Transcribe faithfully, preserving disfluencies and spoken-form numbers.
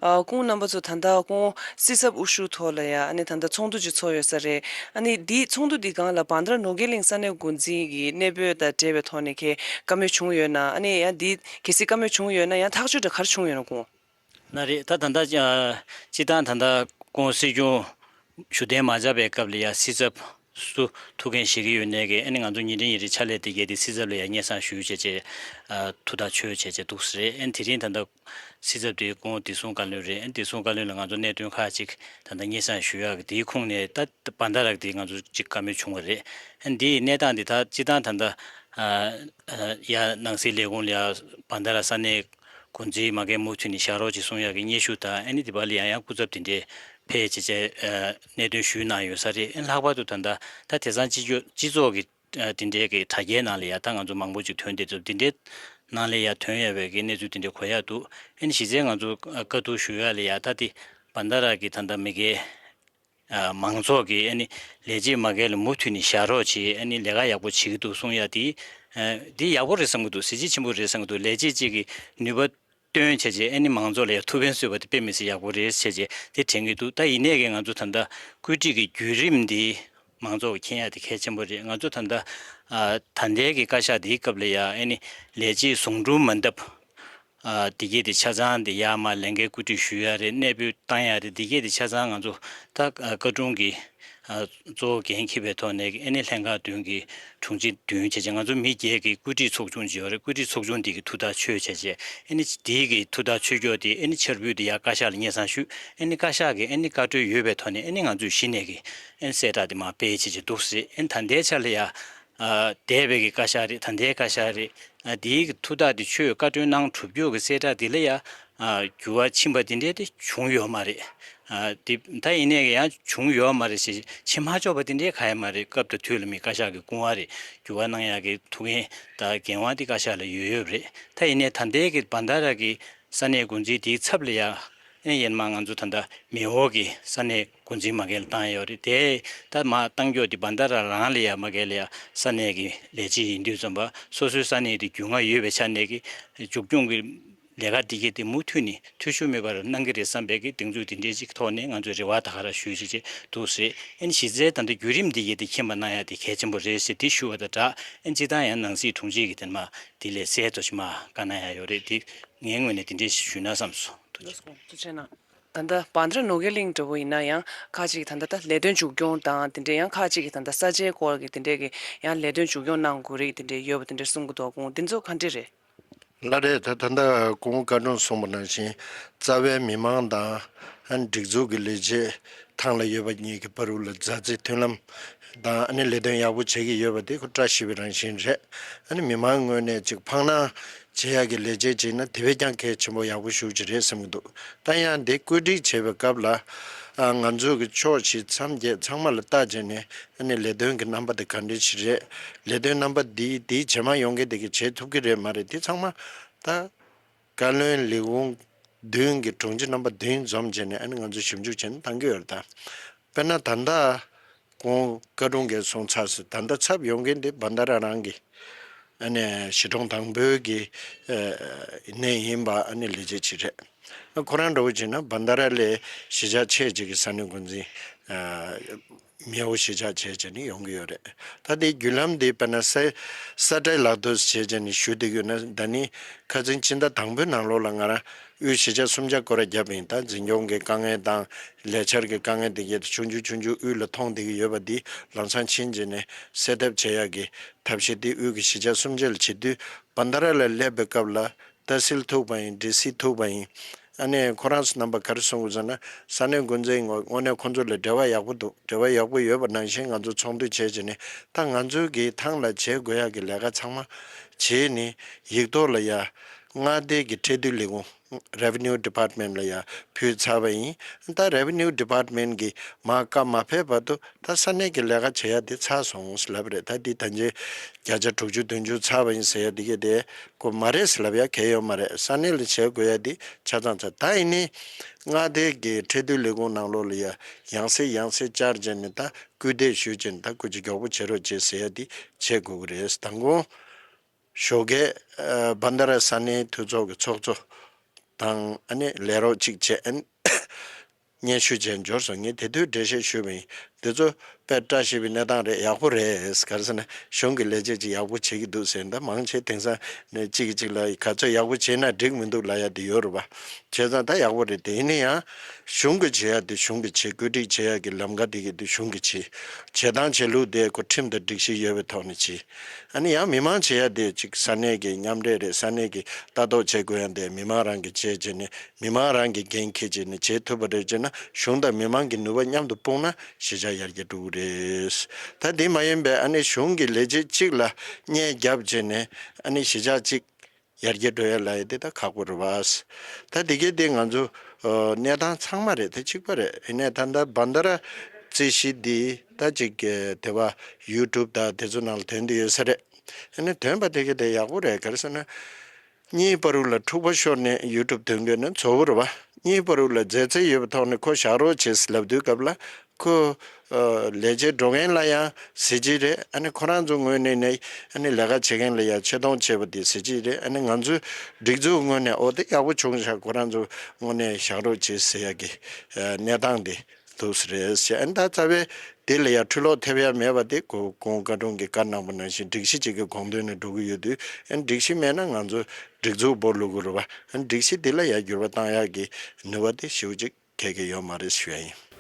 ཨ་སྐུ་ངོ་རྣམ་པ་ཚོ། ད་ལྟ་སྐུ་ངོ་སྲིད་ཚབ་དབུ་བཞུགས་ཐོག་ལ་ཡ་ཨ་ནི་ད་ལྟ་ཚོགས་འདུ་ཅིག་ཚོགས་ཡོད་ས་རེད། ཨ་ནི་འདི་ཚོགས་འདུ་འདི་སྒང་ལ་བྷན་དྷ་ར་ནོར་རྒྱས་གླིང་ས་གནས་འགོ་འཛིན་གྱི་གནས་སྤོས་དང་འབྲེལ་བའི་ཐོག་ནས་ཁྱེད་བཀའ་མོལ་བྱུང་ཡོད་ན། ཨ་ནི་ཡང་འདི་གལ་སྲིད་བཀའ་མོལ་བྱུང་ཡོད་ན་ཡང་ཐག་གཅོད་འདྲ་ག་རེ་བྱུང་ཡོད་ན་སྐུ་ངོ། ན་རེད། ད་ད་ལྟ་ཨ་སྤྱི་བཏང་ད་ལྟ་སྐུ་ངོ་སྲིད་སྐྱོང་བཞུགས་གདན་མ་འཇགས་པའི་སྐབས་ལ་ཡ་སྲིད་ཚབ་སུ་ཐུགས་འགན་བཞེས་ཀྱི་ཡོད་ནའི་གི་ཨ་ནི་ང་ཚོ་ཉིན་རེ་ཉིན་རེ་ཕྱག་ལས་དེ་གས་དེ་སྲིད་ཚབ་ལ་ཡ་སྙན་སེང་ཞུས་བྱས་བྱས་ཨ་ཐུགས་ཐག་ཆོད་བྱས་བྱས་འདུག་ས་རེད། ཨ་ནི་དེ་རིང་ད་ལྟ་སྲིད་ཚབ་དེ་སྐུ་ངོ་བདེ་སྲུང་བཀའ་བློན་རེད། ཨ་ནི་བདེ་སྲུང་བཀའ་བློན་ལ་ང་ཚོ་གནད་དོན་ཁག་ཅིག་ད་ལྟ་སྙན་སེང་ཞུ་ཡག་གི་དེའི་ཁུངས་ནས་ད་བྷན་དྷ་ར་གི་དེ་ང་ཚོ་ཅིག་བཀའ་མོལ་བྱུང་བ་རེད། ཨ་ནི་དེའི་གནས་སྟངས་དེ་ད་སྤྱི་བཏང་ད་ལྟ་ཨ་ཨ་ཡ་ནང་སྲིད་ལས་ཁུངས་ལ་ཡ་བྷན་དྷ་ར་ས་གནས་འགོ་འཛིན་མ་རྒན་མུ་མཐུད་ནས་བཞག་རོགས་ཅེས་གསུང་ཡག་གི་སྙན་ཞུ་དང་། ཨ་ནི་དེ་བར་ལ་ཡང་ཡང་སྐུ་ཚབ་དེ་འདྲས་ཕེབས་བྱས་བྱས་ཨ་གནད་དོན་ཞུས་གནང་ཡོད་ས་རེད། ཨ་ནི་ལྷག་པར་དུ་ད་ལྟ་ད་དེང་སང་སྤྱི་སྤྱོད་སྤྱི་ཚོགས་ཀྱི་ཨ་དེ་འདྲས་ཀྱི་དྲ་རྒྱའི་ནང་ལ་ཡ་ད་ང་ཚོ་མང་པོ་ཅིག་ཐོན་བསྡད་ཚུལ་དེ་འདྲས་ནང་ལ་ཡ་ཐོན་ཡོད་པའི་གི་གནས་ཚུལ་དེ་འདྲས་གོ་ཡག་འདུག་ཨ་ནི་གཞི་རྩའི་ང་ཚོ་བཀའ་བསྡུར་ཞུ་ཡག་ལ་ཡ་ད་དེ་བྷན་དྷ་ར་གི་ད་ལྟ་མི་སྒེར། ཨ་མང་ཚོགས་ཀྱིས་ཨ་ནི་ལས་བྱེད་མ་སྒེར་ལ་མུ་མཐུད་ནས་བཞག་རོགས་བྱེད། ཨ་ནི་ལས་ཀ་ཡག་པོ་བྱེད་ཀྱི་འདུག་གསུང་ཡ་དེ། ཨ་འདི་ཡག་པོ་རེད་བསམ་གྱི་འདུག་གཟི་བརྗིད་ཆེན་པོ་རེད་བསམ་གྱི་འདུག་ལས་བྱེད་ཅིག་གིས་ནུས་པ་བཏོན་བྱས་བྱས་ཨ་ནི་མང་ཚོགས་ལ་ཡ་ཐུགས་ཕན་གསོས་པ་དེ་དཔེ་མི་སྲིད་ཡག་པོ་རེད་བྱས་བྱས་དེ་དྲན་གྱི་འདུག་ད་ཡིན་ནའི་གི་ང་ཚོ་ད་ལྟ་བཀོད་སྒྲིག་གི་བརྒྱུད་རིམ་འདི་མང་ཚོགས་ཀྱིས་མཁྱེན་ཡ་དེ་གལ་ཆེན་པོ་རེད། ང་ཚོ་ད་ལྟ་ཨ་ད་ལྟའི་གི་བཀའ་ཤག་འདིའི་སྐབས་ལ་ཡ་ཨ་ནི་ལས་བྱེད་ཟུང་དྲུང་མ་བཏབ། ཨ་དེ་གས་དེ་ཆ་ཚང་དེ་ཡར་མར་ལས་འགན་བཀོད་སྒྲིག་ཞུ་ཡ་རེད། གནས་སྤོས་བཏང་ཡ་རེད། དེ་གས་དེ་ཆ་ཚང་ང་ཚོ་ད་ཨ་བཀའ་དྲུང་གི་ཨ་གཙོ་བོ་འགན་འཁྱེར་བའི་ཐོག་ནས་ཨ་ནི་ལྷན་ཁང་བདུན་གྱི་དྲུང་ཆེ་བདུན་བྱས་བྱས་ང་ཚོ་མི་བརྒྱད་ཀྱི་བཀོད་སྒྲིག་ཚོགས་ཆུང་ཅིག་ཡོད་རེད། བཀོད་སྒྲིག་ཚོགས་ཆུང་དེ་གི་ཐུགས་ཐག་ཆོད་བྱས་བྱས་ཨ་ནི་དེ་གི་ཐུགས་ཐག་ཆོད་ཀྱོག་དེ་ཨ་ནི་ཕྱིར་འབུལ་དེ་ཡར་བཀའ་ཤག་ལ་སྙན་སེང་ཞུས། ཨ་ནི་བཀའ་ཤག་གིས་ཨ་ནི་བཀའ་འཁྲོལ་ཡོད་པའི་ཐོག་ནས་ཨ་ནི་ང་ཚོས་གཞི་ནས་ཀྱི་ཨ་ནི་གསལ་བསྒྲགས་དེ་མར་སྤེལ་བྱས་བྱས་འདུག་ཟེར། ཨ་ནི་ད་ལྟའི་ཆ་ལ་ཡ། ཨ་འདས་པའི་གི་བཀའ་ཤག་རེད། ད་ལྟའི་བཀའ་ཤག་རེད། ཨ་དེའི་གི་ཐུགས་ཐག་དེ་ཆོད། བཀའ་འཁྲོལ་གནང་གྲུབ་ཀྱོག་གི་གསལ་བསྒྲགས་དེ་ལ་ཡ་ཨ་འགྱུར་བ་ཕྱིན་པ་དེ་འདྲས་དེ་བྱུང་ཡོད་མ་རེད། ཨ་དེ་ད་ཡིན་ནའི་གི་ཡང་བྱུང་ཡོད་མ་རེད་ཞེས་བྱེད་མ་ཆོག་པ་དེ་འདྲས་ག་ཡང་མ་རེད། སྐབས་དང་དུས་ལ་མི་བཀའ་ཤག་གི་སྐུ་དབང་རེད། འགྱུར་བ་གནང་ཡག་གི་ཐུགས་འགན་དང་འགན་དབང་དེ་བཀའ་ཤག་ལ་ཡོད་ཡོད་རེད། ད་ཡིན་ནའི་ད་ལྟའི་གི་བྷན་དྷ་ར་གི་ས་གནས་འགོ་འཛིན་དེའི་ཚབ་ལ་ཡ་ཨེ་ཡན་མ་ང་ཚོ་ད་ལྟ་མེའོ་གི་ས་གནས་འགོ་འཛིན་མ་སྒེར་ལ་བཏང་ཡོད་རེད། དེ་ད་མ་བཏང་ཀྱོག་དེ་བྷན་དྷ་ར་རང་ལ་ཡ་མ་སྒེར་ལ་ཡ་ས་གནས་ཀྱི་ལས་བྱེད་ཡིན་དུས་ཙམ་པ་སོ་སོའི་ས་གནས་དེ་རྒྱུས་མངའ་ཡོད་པའི་ཆ་ནས་ཀྱི་མཇུག་སྐྱོང་གི་ལས་ཀ་དེ་གས་དེ་མུ་མཐུད་ནས་འཐུས་ཤོར་མེད་པར་གནང་གི་རེད་བསམ་པའི་གི་གདེང་ཚོད་དེ་འདྲའི་ཅིག་ཐོག་ནས་ང་ཚོས་རེ་བ་ད་ག་རང་ཞུ་བྱེད་ཅིག་འདུག་ཟེར། ཨེ་གཞི་རྩའི་ད་ལྟ་བརྒྱུད་རིམ་དེ་གས་དེ་མཁྱེན་པ་གནང་ཡ་དེ་གལ་ཆེན་པོ་རེད་ཟེར་དེ་ཞུ་བ་དང་སྦྲགས། ཨེ་སྤྱི་བཏང་ཡང་ནང་སྲིད་དྲུང་ཆེ་གི་དེ་མ་དེ་ལས་གསལ་ཐོ་ཞིག་མ་བཀའ་གནང་ཡ་ཡོད་རེད། དེ་ངའི་ངོས་ནས་དེ་འདྲས་ཞུས་ན་བསམ་སོང་། ཐུགས་རྗེ་ཆེ། ལགས་སོ། ཐུགས་རྗེ་གནང་། ད་ལྟ་བྷན་དྷ་ར་ནོར་རྒྱས་གླིང་འདྲ་བོ་ཡིན་ན་ཡང་ཁག་ཅིག་ད་ལྟ་ད་ལས་དོན་མཇུག་སྐྱོང་དང་དེ་འདྲས་ཡང་ཁག་ཅིག་གིས་ད་ལྟ་ས་ཆའི་སྐོར་གྱི་དེ་འདྲས་ཀྱི་ཡང་ལས་དོན་མཇུག་སྐྱོང་གནང་དགོས་རིགས་དེ་འདྲས་ཡོད་པ་དེ་འདྲས་གསུང་གི་འདུག་ཁོང་འདི་ཚོ་ག་འདྲས་རེད། ལགས་རེད། ད་ད་ལྟ་སྐུ་ངོ་བཀའ་དྲུང་གསུངས་པ་ནང་བཞིན་རྩ་བའི་མི་མང་དང་ཨ་ནི་སྒྲིག་འཛུགས་ཀྱི་ལས་བྱེད་ཐང་ལ་ཡོད་པ་གཉིས་ཀྱི་བར་དུ་ལ་མཛའ་བརྩེ་མཐུན་ལམ་དང་ཨ་ནི་ལས་དོན་ཡག་པོ་བྱེད་ཀྱི་ཡོད་པ་དེ་ཁོ་བཀྲ་ཤིས་པའི་རང་བཞིན་རེད། ཨ་ནི་མི་མང་ངོས་ནས་ཅིག་འཕངས་ན། བྱེད་ཡག་གི་ལས་བྱེད་བྱས་ན་དེ་བས་ཀྱང་གལ་ཆེན་པོ་ཡག་པོ་ཞེ་པོ་ཅིག་རེད་བསམ་གྱི་འདུག་ད་ཡང་འདི་བཀོད་སྒྲིག་བྱེད་པའི་སྐབས་ལ་ཨ་ང་ཚོ་གི་ཕྱོགས་བཞི་མཚམས་བརྒྱད་ཚང་མ་ལ་བལྟས་བྱས་ནས་ཨ་ནི་ལས་དོན་གྱི་རྣམ་པ་དེ་ག་འདྲ་ཞིག་རེད། ལས་དོན་རྣམ་པ་འདི་འདི་རྗེས་མ་ཡོང་མཁན་དེ་གིས་བྱེད་ཐུབ་ཀྱི་རེད་མ་རེད། དེ་ཚང་མ་ད་བཀའ་བློན་ལས་ཁུངས་བདུན་གྱི་དྲུང་ཆེ་རྣམ་པ་བདུན་འཛོམས་བྱས་ནས་ཨ་ནི་ང་ཚོ་ཞིབ་འཇུག་བྱས་ནས་བཏང་གི་ཡོད་རེད། ད་དཔེར་ན་ད་ལྟ་ཁོང་བཀའ་དྲུང་གིས་གསུངས་ཚར་སོང་། ད་ལྟ་ཚབ་ཡོང་མཁན་དེ་བྷན་དྷ་ར་རང་གི་ཨ་ནི་གཞིས་གྲོང་དང་པོའི་གི་ཨ་ནས་ཡིན་པ་ཨ་ནི་ལས་བྱེད་ཅིག་རེད། ཁོ་རང་འདྲ་བོ་བྱས་ན་བྷན་དྷ་ར་ལས་གཞིས་ཆགས་ཆེ་ཅིག་གི་ས་གནས་འགོ་འཛིན་ཨ་མེའོ་གཞིས་ཆགས་བྱས་བྱས་ནས་ཡོང་གི་ཡོད་རེད། ད་དེའི་བརྒྱུད་ལམ་དེ་དཔེར་ན་ས་ས་ཁྲའི་ལག་ཐོག་བྱས་བྱས་ནས་ཞུ་བསྡད་ཀྱི་ཡོད་ན། ད་ནི་ཁ་སང་ཕྱི་ཟླ་དང་པོའི་ནང་ལོགས་ལ་ང་རང་དབུས་གཞིས་ཆགས་སུམ་བརྒྱ་སྐོར་ར་བརྒྱབ་པ་ཡིན། ད་འཛིན་སྐྱོང་གི་དཀའ་ངལ་དང་ལས་འཆར་གྱི་དཀའ་ངལ་དེ་གས་ཆུང་ཆུང་ཆུང་ཆུང་དབུས་ལ་མཐོང་བསྡད་ཀྱི་ཡོད་པ་འདི་ལམ་སང་ཕྱིན་བྱས་ནས་སེལ་ཐབས་བྱེད་ཡག་གི་ཐབས་ཤེས་དེ་དབུས་ཀྱི་གཞིས་ཆགས་སུམ་བརྒྱ་ལ་བྱེད་དུས་བྷན་དྷ་ར་ལ་སླེབས་པའི་སྐབས་ལ་ཏ་སིལ་ཐུག་པ་ཡིན། ཌི་སི་ཐུག་པ་ཡིན། ཨ་ནི་ཁོ་རང་ཚོ་རྣམ་པ་ག་རེ་གསུང་གི་ཟེར་ན། ས་གནས་འགོ་འཛིན་ངོ་དངོས་གནས་ཁོང་ཚོ་ལ་འབྲེལ་བ་ཡག་པོ་འདུག་འབྲེལ་བ་ཡག་པོ་ཡོད་པ་ནང་བཞིན་ང་ཚོ་ཚོགས་འདུ་བྱས་བྱས་ནས་ད་ང་ཚོའི་གི་ཐང་ལ་བྱེད་དགོས་ཡག་གི་ལས་ཀ་ཚང་མ་བྱས་ནས་ཡིག་ཐོག་ལ་ཡ་མངའ་སྡེ་གི་ཁྲལ་བསྡུ་ལས་ཁུངས་Revenue Department ལ་ཡ་ཕུལ་ཚར་བ་ཡིན། ད་Revenue Department གི་མར་བཀའ་མ་ཕེབས་བར་དུ་ད་ས་གནས་ཀྱི་ལས་ཀ་བྱེད་ཡ་དེ་ཚར་སོང་ལབ་རེད། ད་འདི་ད་ཆ་བརྒྱ་ཆ་དྲུག་ཅུ་བདུན་ཅུ་ཚར་བ་ཡིན་ཟེར་ཡ་དེ་གས་དེ་ཁོ་མ་རེད་ཟེར་ལབ་ཡ་གལ་ཡོད་མ་རེད། ས་གནས་ལ་བྱེད་དགོས་ཡ་དེ་ཆ་ཚང་ཚར། ད་ཡིན་ནའི་མངའ་སྡེ་གི་ཁྲལ་བསྡུ་ལས་ཁུངས་ནང་ལོགས་ལ་ཡ་ཡང་སེ་ཡང་སེ་བཅར་བྱས་ནས་ད་སྐུལ་འདེད་ཞུས་བྱས་ནས་ད་སྐུ་ཚེ་མགྱོགས་པོ་བྱེད་རོགས་བྱེད་ཟེར་ཡ་དེ་བྱེད་དགོས་ཀྱི་རེད། དང་པོ་ཞོགས་ཀས་ཨ་བྷན་དྷ་ར་ས་གནས་འཐུས་ཚོགས་ཀྱི་ཚོགས་གཙོ་ དང་ཨ་ནི་ལས་རོགས་གཅིག་བྱས། ཨ་ནི་སྙན་ཞུ་བྱས་འབྱོར་སོང་། ངས་དེ་དུས་འགྲེལ་བཤད་ཞུས་པ་ཡིན། དེ་ཚོ་དཔེ་བཀྲ་ཤིས་པའི་གནས་སྟངས་རེད། ཡག་པོ་རེད། ག་རེ་ཟེར་ན་གཞུང་གི་ལས་བྱེད་ཅིག་ཡག་པོ་བྱེད་ཀྱི་འདུག་ཟེར། ད་མང་ཆེ་དེང་སང་ནས་གཅིག་གིས་གཅིག་ལ་ག་ཚོད་ཡག་པོ་བྱས་ན་འགྲིག་མི་འདུག་ལབ་ཡ་དེ་ཡོད་རེད་པ། བྱས་ཙང་ད་ཡག་པོ་རེད། དེ་ཡིན་ན་ཡང་གཞུང་གི་བྱེད་ཡ་དེ་གཞུང་གི་བྱེད། བཀོད་སྒྲིག་བྱེད་ཡ་གི་ལམ་ཁ་དེ་གི་དེ་གཞུང་གི་བྱེད། བྱེད་སྟངས་བྱེད་ལུགས་དེ་ཁོ་ཁྲིམས་དང་སྒྲིག་གཞི་ཡོད་པའི་ཐོག་ནས་བྱེད། ཨ་ནི་ཡང་མི་མང་བྱེད་ཡ་དེ་ཅིག་ས་གནས་ཀྱི་མཉམ་འབྲེལ་རེད། ས་གནས་ཀྱི་ལྟ་རྟོག་བྱེད་དགོས་ཡ་དེ་མི་མང་རང་གིས་བྱས་བྱས་ནས། མི་མང་རང་གིས་འགན་འཁྱེར་བྱས་ནས་བྱེད་ཐུབ་པ་རེད་བྱས་ན། གཞུང་དང་མི་མང་གི་ནུས་པ་མཉམ་དུ་སྤུངས་ན་གཞིས་ཆགས་ཡར་རྒྱས་འགྲོ་གི་རེད། ད་དེ་མ་ཡིན་པའི་ཨ་ནི་གཞུང་གི་ལས་བྱེད་གཅིག་ལ་བརྙས་བརྒྱབ་བྱས་ནས་ཨ་ནི་གཞིས་ཆགས་གཅིག་ཡར་རྒྱས་འགྲོ་ཡ་ལབ་ཡ་དེ་ད་ཁག་པོ་རེད་པ། ད་དེ་གའི་དེ་ང་ཚོ་ཨ་གནས་སྟངས་ཚང་མ་རེད། དེ་གཅིག་པ་རེད། ཡིན་ནའི་ད་ལྟ་བན་དྷ་ར་རྩིས་གཞི་འདི་ད་ཅིག་གི་དེ་བ་ཡུ་ཊུབ་དང་དེ་ཚོ་ནང་ལ་ཐོན་དུ་ཡོད་ས་རེད། ཨ་ནི་ཐོན་པ་དེ་གའི་དེ་ཡག་པོ་རེད། ག་རེ་ཟེར་ན། གཉིས་བར་དུ་ལ་འཁྲུག་པ་ཤོར་ནས་ཡུ་ཊུབ་ཐོན་དགོས་ན་ཚོ་བོ་རེད་པ། གཉིས་བར་དུ་ལ་མཛའ་བརྩེ་ཡོད་པའི་ཐོག་ནས་ཁོ་བཞག་རོགས་བྱེད་ལབ་དུས་སྐབས་ལ་ཁོ་ཨ་ལས་བྱེད་འགྲོ་མཁན་ལ་ཡང་གཟི་བརྗིད་རེད། ཨ་ནི་ཁོ་རང་ཚོ་ངོས་ནས་ནས་ཨ་ནི་ལས་ཀ་བྱེད་མཁན་ལ་ཡང་ཆེ་མཐོང་བྱེད་པ་དེ་གཟི་བརྗིད་རེད། ཨ་ནི་ང་ཚོའི་སྒྲིག་འཛུགས་ངོས་ནས་འོ་དེ་ཡག་པོ་བྱུང་ཤག་ཁོ་རང་ཚོ་དངོས་གནས་བཞག་རོགས་བྱེད་ཟེར་ཡ་གི་ཨ་གནས་སྟངས་དེ་འདུག་ས་རེད་ཟེར། ཨ་ནི་ད་རྩ་བའི་དེ་ལ་ཡང་འཕྲུལ་སློག་ཐེབས་ཡ་མེད་པ་དེ་གོ་གོང་བཀའ་དྲུང་གིས་བཀའ་གནང་པ་ནང་བཞིན་སྒྲིག་གཞི་གཅིག་གི་གོང་དོན་ནས་འགྲོ་གི་ཡོད་དུས། ཨ་ནི་སྒྲིག་གཞི་མེད་ན་ང་ཚོ་སྒྲིག་འཛུགས་སྦོ་ལུག་གི་རེད་པ། ཨ་ནི་སྒྲིག་གཞི་དེ་ལ་ཡང་འགྱུར་བ་བཏང་ཡག་གི་ནུས་པ་དེ་ཞེ་པོ་ཅིག་གལ་གལ་ཡོད་མ་རེད་ཞུ་ཡ་ཡིན།